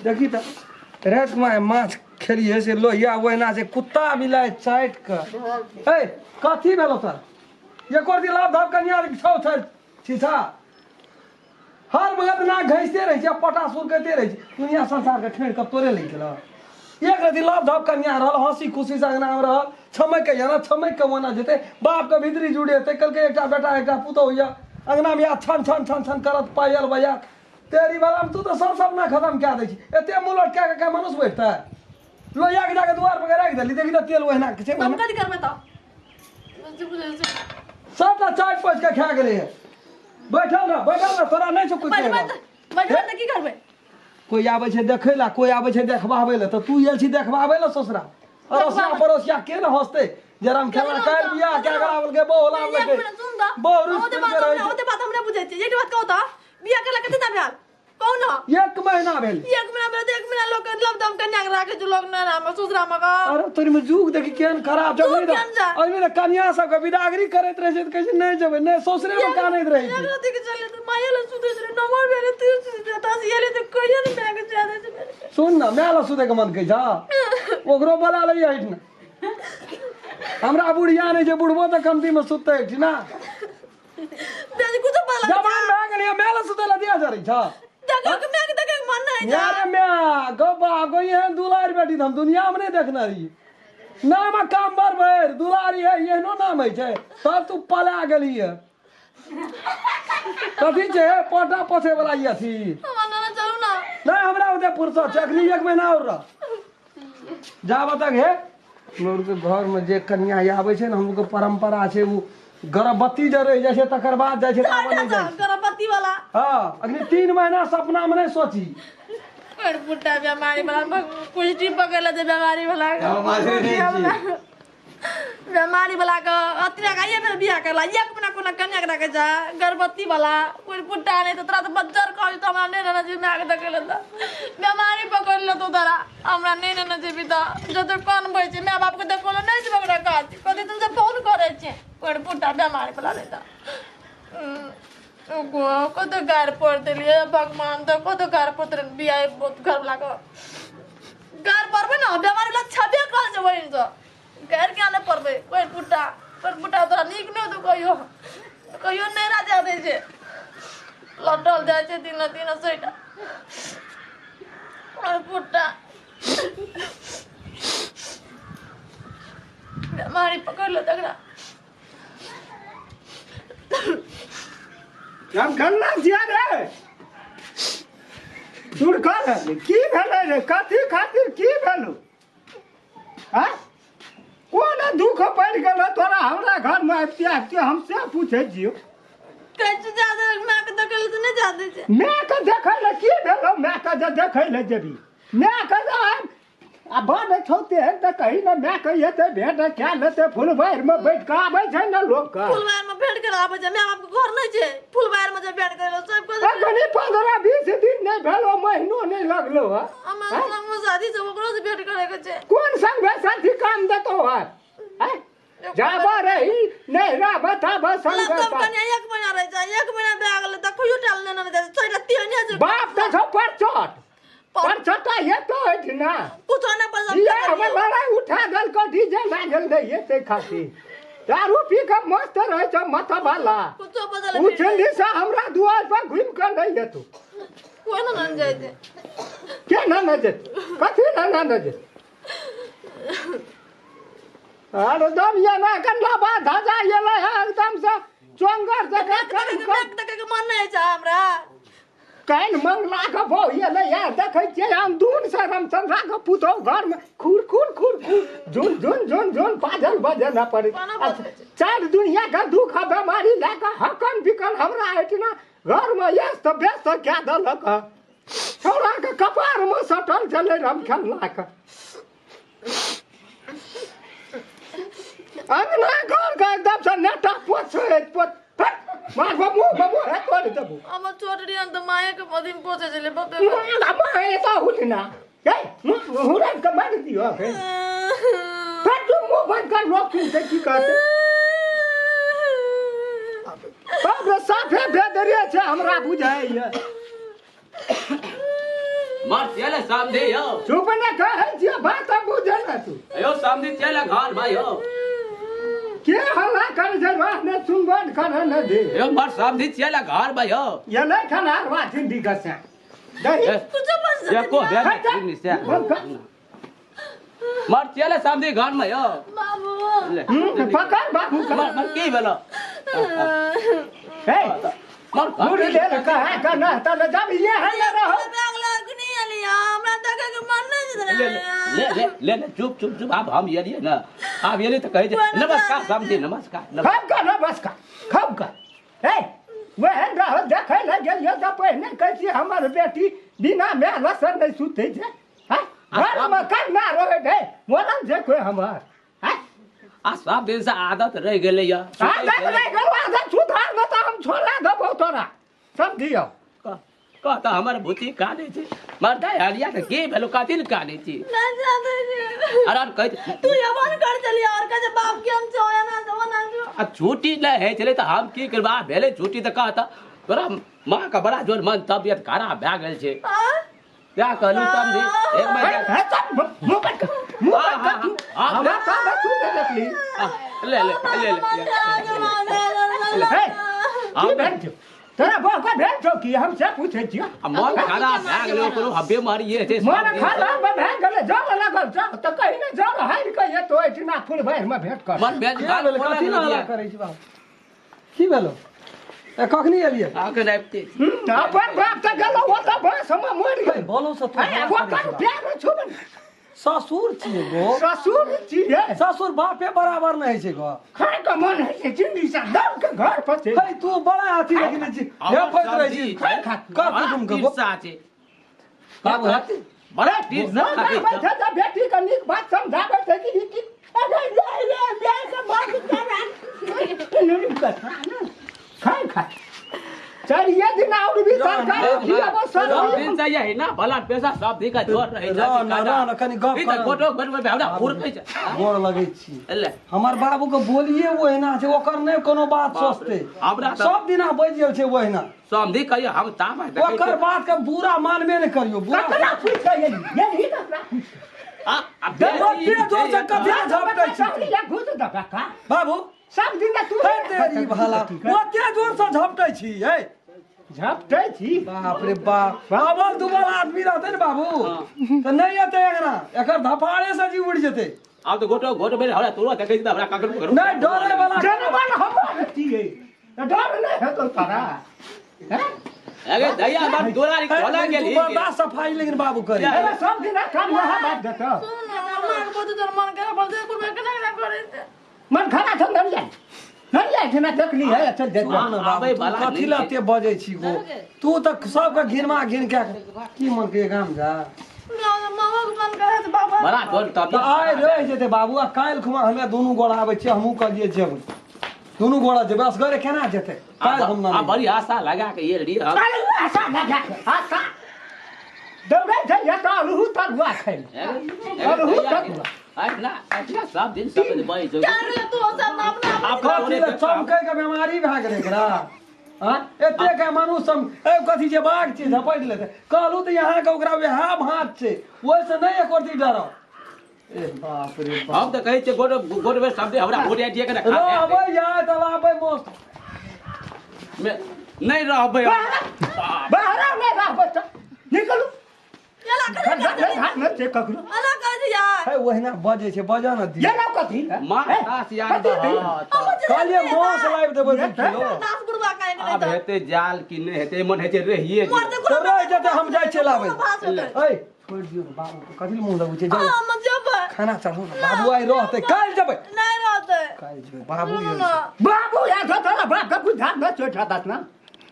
देखी तऽ रातिमे माछ खेलियै से लोहिया ओहिना छै कुत्ता बिलाइ चाटि कऽ। ए कथी भेलो तोरा? एको दिन लाभ धाप कनिया छौ छै छीछा हर बगत ना घैसते रहै छै, पटा सुरकैते रहै छै, दुनिया संसार के ठेर कऽ तोरे लागि गेल। एक रति लाभ धाप कनिया रहल, हंसी खुशी से अंगना में रहल, छमक के जाना छमक के ओना जेतै, बाप के भीतरी जुड़ेतै। कहलकै एकटा बेटा एकटा पुतोहु यऽ, अंगना में या छन छन छन छन करत पायल बजा तेरी वाला में तू तऽ सब सपना खत्म कए दै छी। एते मुँह लटका के कए मनुष्य बैठतै? लोहिया के जाके दुआर पर राखि देली, देखी तऽ तेल ओहिना के छै। हम कथी करबै तऽ सबटा चाटि पोछि के खा गेलै। बैठल रह, बैठल रह, तोरा नहि छौ कोइ कहै वाला। बैठल तऽ की करबै? कोइ आबै छै देखै ला, कोइ आबै छै देखबाबै ला, तऽ तू आयल छी देखबाबै ला ससुरा। अड़ोसिया पड़ोसिया के ने हंसतै जे राम खेला काल्हि बियाह कए कऽ आबलकै, बहु लाबलकै, बहु रुसि ओते बात के रहै छै। ओते बात हमरा बुझै छै। एक बात कहू तऽ, बियाह केला कते दिन भेल, कहू ना? एक महीना भेल। एक महीना भेल तऽ एक महीना लोक लव दम कन्या के राखे छै लोक नहि राम ससुरा मे का। अरे तोरी में जुग देखी केहन खराब छै। जुग केहन छै? अभी ने कन्या सबके विदागरी करैत रहै छै तऽ कहै छै नहि जेबै, नहि ससुरे मे कानैत रहै छै। एक राति के चले तऽ माये लग सुतै छलै, नमहर भेलै तू सुतै दस गेलै तऽ कहियो ने माय के जाय दै छै। सुन ना, माय लग सुतै के मन कहै छ, ओकरो बोला लैए हटि ने। हमरा बुढ़िया नहि छै, बुढ़बो तऽ कमती मे सुतै हटि ना। दादी कुछ पाला जवान भए गेलियै, माय लग सुतै लए दिया जरै छ। देखो के माय के देखे के मन नहि छै। अरे माय गो बा गो, एहन दुलारी बेटी तऽ हम दुनिया मे नहि देखने रहियै। नाम काम बर भरि दुलारी है, एहनो नाम होइ छै? तब तू पला गेलियै। कथी छै पटा पोछे वाला ई अथी? हमरा नाना चलू ना। नहि, हमरा ओते फुर्सत छै अखनी, एक महीना और रह जाबऽ तक। हे हमर के घर में जे कन्या आबै छै ने, हम के परंपरा छै, ओ गर्भवती जे रहि जाइ छै तकर बाद जाइ छै, ताबे नहि जाइ छै। गर्भवती वाला? हँ, अखनी 3 महीना सपना में नहि सोची। बड़ बुड्ढा बीमारी वाला कुश्ती पकड़ ले बीमारी वाला। बीमारी वाला के अति लगाइए फेर बियाह करला एक महीना कोनो कन्या के रखे जा गर्भवती वाला कोई बुड्ढा नहीं तो तोरा तो बज्जर कहली तो हमरा नहीं रहना चाहिए। माय के देखे ले तऽ बीमारी पकड़ ले तो तोरा हमरा नहीं रहना चाहिए। तऽ जते कान भै छै माय बाप के देखो ले नहीं छै ओकरा काज कथी तुम सब फोन करै छै कोई बुड्ढा बीमारी वाला नहीं तऽ कत गार पड़ देलियै भगवान तऽ कत गार पड़ बियाह घर वाला के गार पड़बै ने बीमारी वाला छबे कर छै बहिन से गारि किया नहि पड़बै? कोई पुट्टा कोई पुट्टा तोरा नीक नहि होतौ, कहियो कहियो नहि राजा दै छै, लटल जाइ छै दिन दिन सोइटा कोई पुट्टा बेमारी पकड़ ले तकरा। हम गन्ना जिया रे दूर कर। की भेलै रे? कथी खातिर की भेलौ? आँय, कोन दुःख पड़ि गेल तोरा हमरा घरमे आबिते आबिते? हम से पूछै छियौ। कहै छै जादे मायके देखै लए तऽ नहि जादे छै। मायके देखै लए की भेलौ? मायके जे देखै लए जेबही, मायके जे आब आ बड़ छौ तेहन तऽ कही ने मायके एतै भेंट कए लेतै। फुलबारिमे बैठ कऽ आबै छै ने लोकके। फुलबार में भेंट करे आबै छै? माय बाप के घर नहि छै फुलबार में जे भेंट करे सब कुछ? अखनी 15-20 दिन नहि भेलो, महीनो नहि लगलो है। हमर संग शादी छै, ओकरो से भेंट करे के छै। कोन संग साथी काम देतो है? हैं? जाबा रही नहीं रहब ताब संग मतलब कन्या एक महीना रह जाए, एक महीना भए गेलै तऽ कहियो टाल नहि ने जाइ छै, छोड़ि तीन छै। बाप तऽ छौ परचोट परचोटा ये तो है ना। कुछो ना पैसा ये हमर लड़ाई उठा गेल को डीजे लागल नहीं ये ते खातिर दारू पी के मस्त रहे छै माथा वाला। कुछो बदल उछली से हमरा दुआर पर घुमि के नहीं हेतौ। कोई ना न जाइ छै। के ना न जेतौ? कथी ना ना न जेतौ? अरे दम ये ना गन्ना बा धाजा ये ले है एकदम से चोंगर जगह कर के मन नहीं छै हमरा। काल्हि मंगला के भाव ये ले यार देखै छियै हम दून से रामचंद्रा के पुतहु घर में खुर खुर खुर खुर झुन झुन झुन झुन बाजल बजे न पड़े। कोना बजै छै? चारि दुनिया के दुख आ बेमारी लए कऽ हकन बिकन हमरा एहिठिना घर में यस तऽ व्यस्त कए देलक हँ। छौड़ा के कपार में सटल छलै राम खेलना के अंगना घर के एकदम से नेटा पोछै पोछ फट मारबो मुंह बाबू है तोड़ देबो। हमर छोट रियन तऽ माये के मदिन पोछै छलै बापे। माँ माँ एता हुल ना ए मुंह हुरा के मार दियो हे फट तू मुंह बंद कर, लोग सुनते की कहते? बाप रे, साफे बेदरे छै हमरा बुझाइए। मर चले समझी यौ। चुप ने कहै छियै बात बुझै ने तू। यौ समझी चले घर भाई यौ। के हल्ला करै छै बात ने सुनबन करे ने दे। यौ मर समझी चले घर भाई यौ। ये नहीं खाना बाथिन दी गसे दही तू चुप बस। एको बेर नहीं से बोल कर। मर चले समझी घर में यौ। बाबू ले पकड़ बाबू का। मर मर की भेलो? हे मर मुड़ी ले ले कहा का ना त जब ये है ना रहो। लगनी अलिया हमरा देखे के मन नहीं ले ले ले ले ले चुप चुप चुप। अब हम ये ना आप ये तो कहे नमस्कार समझी नमस्कार। खब का ना बस का खब का। हे वह रहो देखे ले गेलियो त पहिने कहै छी हमर बेटी बिना my लसन नहीं सुतै छै। हां घर में कर ना रहे रे मोरन छै कोई हमर। हां आ सब दिन से आदत रह गेलै या। आदत रह गेल आदत सुधार न त हम छोड़ा देबौ तोरा समझियो। कह त हमर भूती कानै छै मरदा हलिया के के भेलो कथी ले कानै छी? ना जाने छी। अरे कहै तू यवन कर चली और कहे बाप के हम छोया ना जवन ना जो। आ छुट्टी नै है छलै त हम की करबा भेलै छुट्टी त कहता तोरा माँ के बड़ा जोर मन तबियत खराब भए गेल छै। हां क्या कहलू समझी एक महीना हे चल मुंह पर कर मुंह पर कर तू। हमरा त तू दे देखली। ले ले ले ले हे की भेल छौ तोरा बौह के भेल छौ की हम से पूछै छियौ? मन खराब भए गेलै ओकरो हबे मारिए छै। मन खराब भए गेलै जल लगल छ त कहि ने जल हारि के एतो एहिठिना फुलबारि मे भेंट कर। मन भेल की भेल कथी ला हल्ला करै छी बाबू? की भेलो? ए कखनी एलियै? आके आबिते अपन बाप त गेलो ओ त बांस मे मरि गेल। बोलो से तू अरे ओकर प्यार छौ ने। ससुर छियै गो। ससुर छियै। ससुर बापे बराबर नहि छै गो। खाय के मन होइ छै चिंडी से दौड़ के घर पर चलि। हे तू बड़ा अथी रखने छी हे फैत रहै छी। कर कुटुम के गो। छै बाबू हेती बड़ा तीर्थ खातिर छै जे बेटी के नीक बात समझाबै छै कि ई की अरे रे रे रे के बात कर खाय खाय चलिए दिन और भी सरकार खियाबो सब दिन से यही ना भला पैसा सब दिन का जोर रहे रह न रह न कनी गप ई त गोटो गोट में हमरा फुरकै छै। गोर लगै छी। ले हमर बाबू के बोलिए ओहिना छै ओकर नहि कोनो बात सोचते। हमरा सब दिना बजि गेल छै ओहिना। समझी कहियो हम तामा देखै ओकर बात के बुरा मानबे नहि करियो। बुरा ककरा पूछ के यही ककरा पूछ आ ओते जोर से कथी झपटै छी घुस दबा का बाबू? सब दिन तू हे तेरी भला ओते जोर से झपटै छी। हे झपटै छी बाप रे बाप अबल दुबल आदमी रहतै ने बाबू त नहि एतै अंगना एकर धपाड़े से जी उड़ि जेतै। आब त गोटो गोट बेर हमरा तोरा देखै छी त हमरा ककरो नहि डरे वाला जनवन हमर छियै डर नहि हेतौ तोरा। अरे दैया बाप तोरा रे खोला गेली तू बर्दाश्त सफाई लेकिन बाबू करी। अरे सब दिन काम वहाँ बात देतौ। सुन ना मां के बोलते तोर मन करे बोलते कुल केना केना करे छै। मन खाना छौ नहीं जाय नहीं जाय छै ना देखली है चल देख। आबै वाला कथी लए एते बजै छी गो तू त सबके घिनमा घिन के की मन के गाम जा मामा के मन करे छै बाबा बड़ा जोर त आइ रहि जेतै बाबू आ काल्हि खुमा हमे दुनू गोड़ा आबै छियै हमहूँ कहलियै जेबै दुनू गोड़ा जेबै असगरे केना जेतै काल्हि हम आ बड़ी आशा लगा के ये रही हम आशा लगा के आशा दौड़ै छै ये त अलहू तरुआ खाइ अलहू तरुआ ना ना सब दिन सब दिन बई क्या रे तू सब अपना आप कथी लए चमकै के बीमारी भए गेलै एकरा? हाँ एते के मनुष्य सब ए कथी जे बाघ छै झपटि लेतै। कहलू तऽ अहाँके ओकरा वएह भात छै ओहिसँ नहि एको रत्ती डरब। ए बाप रे बाप हम त कहै छियै गोट गोट बेर सब दिन हमरा भोट दिए के ना खा रहबै यार तऽ लाबै मोस नहि रहबै। बाहर नहि रहबै त निकलू एला करे घर नहि छै ककरो एला करे छै यार। हे ओहिना बजै छै बजऽ न दियौ। ये ना कथी माँ तास याद रहत। कहलियै मांस लाबि देबै 2 किलो। दास बुढ़वा काहे के आब नहि हेतै जाल कि नहि हेतै मन हेतै रहिए मर तऽ रहि जेतै हम जाइ छियै लाबै। ऐ छोड़ि दियौ ने बाबू के कथी लए मुँह लगबै छै जाउ हम जेबै खाना चढ़ू ने बाबू आइ रहतै काल्हि जेबै नहि रहतै काल्हि जेबै बाबू सुनू ये ना बाबू याद तोरा बाप के बुझा न छोटा दस ना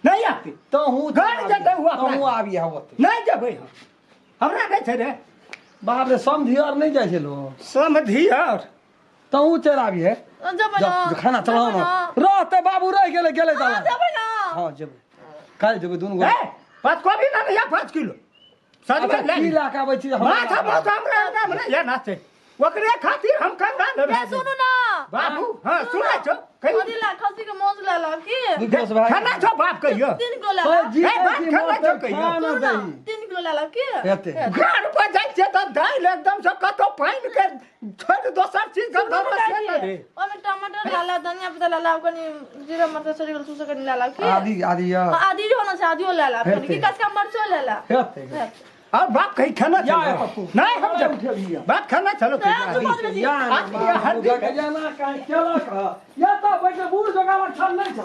नहीं आती तहूँ घर जेतै उ अपना। तहूँ आबी होतै नहीं जेबै हम हमरा नहि छै रे बाप रे समझी और नहीं जाइ छै लोग समझी और तहूँ चलि आबिहे जेबै जा ना जो खाना चढ़ाउ ने रहतै बाबू रहि गेलै गेलै हाँ दादा जेबै ना हँ जेबै काल्हि जेबै दुनू गोरा ए पाँच कोबी ना या 5 किलो सजमनि ले की लए कऽ आबै छी हमरा? माथा बहुत हमरा हमरा नहि या ना छै ओकरे खातिर हम कंगा लेबै ए सुनू ना बाबू हाँ सुनै छौ। कहियो अथी ला खस्सी के मांस ले ला की निकोस भाई खाना छौ बाप कहियो 3 किलो ले ला तो जी ए, बात जी खाना मत छौ कहियो। खाना सुन ना, दही 3 किलो ले ला की हेतै। घर पर जाइ छियै तऽ दालि एकदम से कतौ पानि के छोड़ि दोसर चीज के सुनू धरऽ से ने ने रे ओहिमे टमाटर डाला धनिया पत्ता डाला कनि जीरा मरचा सड़ी गेल सुसे कनि डाला की आदि आदि या हाँ, आदि होना छै आदियो ले ला कनि की हेतै। कचका मरचो ले ला हेतै और बाप कहीं खाना या चलो पप्पू। नहीं हम उठे जब बाप खाना चलो तो यार, सुबह या ना हल्दी या ना काहे केलक ह या तऽ बैठे बूढ़ जोगावट छल नहि छल।